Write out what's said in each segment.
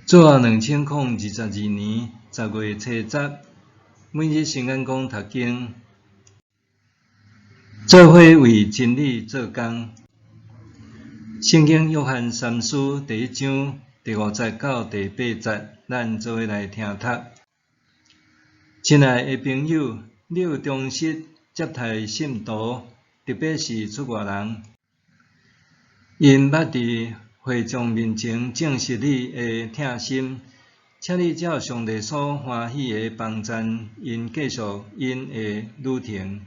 主後2022年10月初十，每日聖眼光讀經，做伙為真理做工。聖經約翰三書第一章第五節到第八節，咱做伙來聽讀。親愛的朋友，你有忠實接待信徒，特別是出外人，𪜶捌佇會眾面前證實你的疼心，請你照上帝所歡喜的幫贊𪜶繼續𪜶的旅程，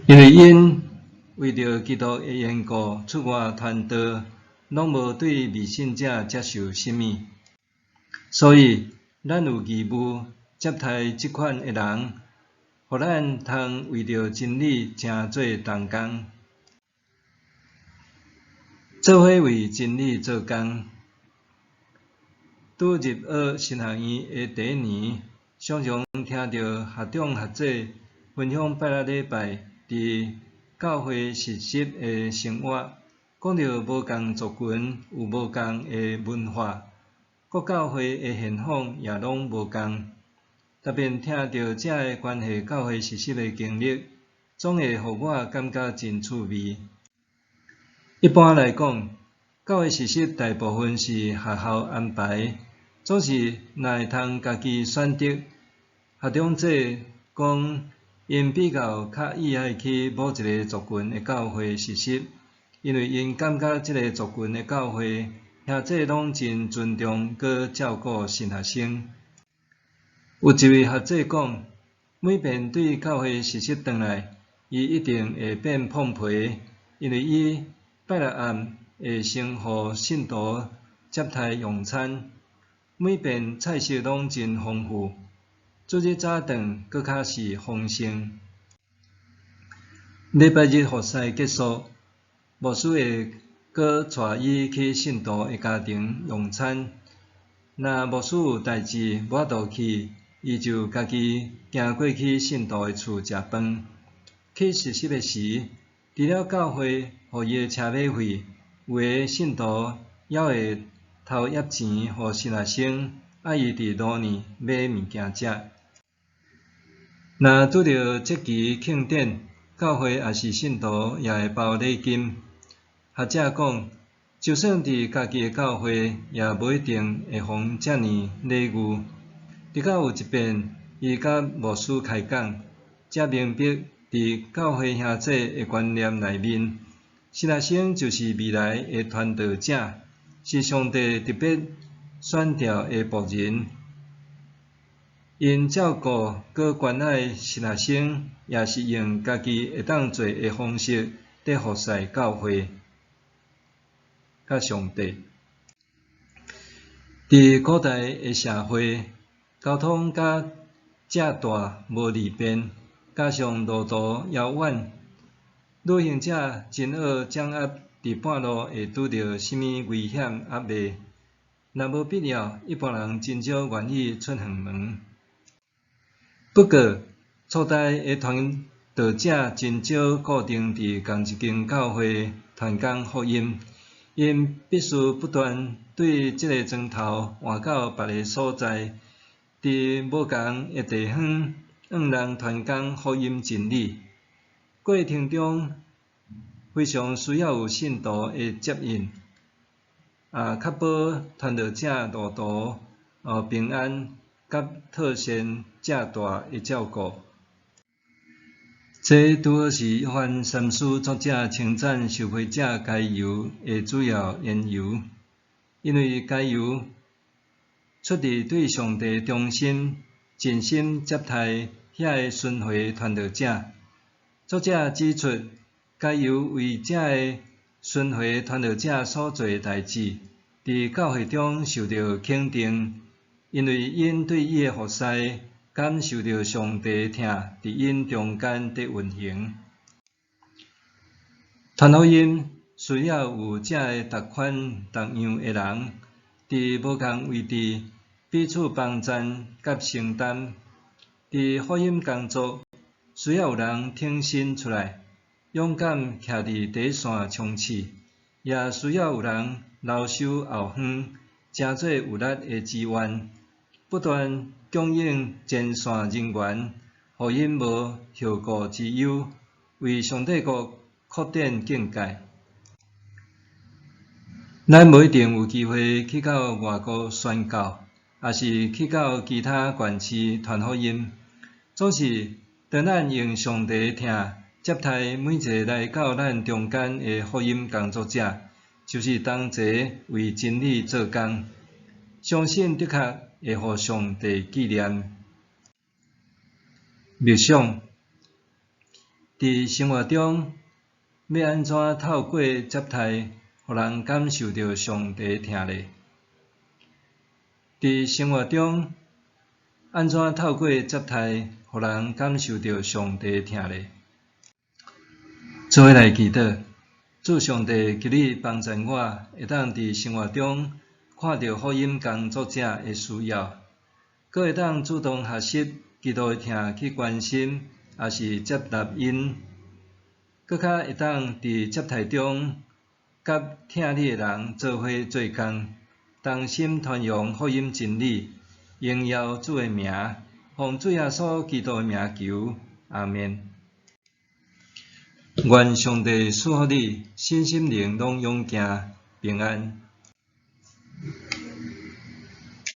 因為𪜶為著基督的緣故出外傳道，攏無對未信者接受啥物，所以咱有義務接待這款的人，予咱通為著真理成做同工。做伙為真理做工。拄入學神學院的第一年，常常聽著學長學姐分享拜六禮拜佇教會實習的生活，講著無仝族群有無仝的文化，各教會的現況也攏無仝。特別聽著這个關係教會實習的經歷，總會予我感覺真趣味。一般來講，教會實習大部分是學校安排，總是若會通家己選擇。學長姐講，𪜶比較較意愛去某一个族群的教會實習，因為𪜶感覺這个族群的教會兄弟攏真尊重閣照顧新學生。有一位學姐講，每遍對教會實習轉來，伊一定會變膨皮，因為伊拜六暗會先予信徒接待用餐，每遍菜色攏真豐富，主日早頓閣較是豐盛。禮拜日服侍結束，牧師會閣帶伊去信徒的家庭用餐。若牧師有代誌無法度去，伊就家己行過去信徒的厝食飯。去實習的時，除了教會予伊的車馬費，有的信徒猶會偷挹錢予新學生，愛伊佇路呢買物件食。若拄著節期慶典，教會抑是信徒也會包禮金。學者講，就算佇家己的教會，也無一定會予遮爾禮遇。直到有一遍，伊佮牧師開講，才明白佇教會兄弟的觀念內面，新學生就是未來的傳道者，是上帝特別選召的僕人。𪜶照顧閣關愛新學生，也是用家己會當做的方式，佇服侍教會佮上帝。佇古代的社會，交通佮遮大無利便，加上路途遙遠，旅行者真學掌握佇半路會拄著啥物危險猶未。若無必要，一般人真少願意出遠門。不過，初代的傳道者真少固定佇仝一間教會傳講福音，𪜶必須不斷對這个磚頭換到別个所在，佇無仝的地方，向人傳講福音真理。過程中非常需要有信徒的接應，確保傳道者路途平安，佮妥善遮大的照顧。這拄好是約翰三書作者稱讚受洗者該猶的主要緣由，因為該猶出自對上帝忠心、盡心接待遐个巡迴傳道者。作者指出，該猶為這个巡迴傳道者所做的代誌，佇教會中受著肯定，因為𪜶對伊的服侍感受著上帝疼佇𪜶中間佇運行。傳福音需要有這个逐款逐樣的人，佇無仝位置彼此幫贊佮承擔。佇福音工作需要有人挺身出來，勇敢徛佇第一線衝刺，也需要有人留守後方，成做有力的支援，不斷供應前線人員，予𪜶無後顧之憂，為上帝國擴展境界。咱無一定有機會去到外國宣教，抑是去到其他縣市傳福音。總是當咱用上帝的疼接待每一个來到咱中間的福音工作者，就是同齊為真理做工，相信的確會予上帝紀念。默想，佇生活中欲按怎透過接待，予人感受著上帝疼呢？佇生活中按怎透過接待，予人感受著上帝疼呢？做伙來祈禱，主上帝，求你幫助我，會當佇生活中看著福音工作者的需要，閣會當主動學習基督的疼去關心，抑是接納𪜶，閣較會當佇接待中，佮疼你的人做伙做工，同心傳揚福音真理，榮耀主的名，奉主耶穌基督的名求，阿們。願上帝賜福你，身心靈攏勇健平安。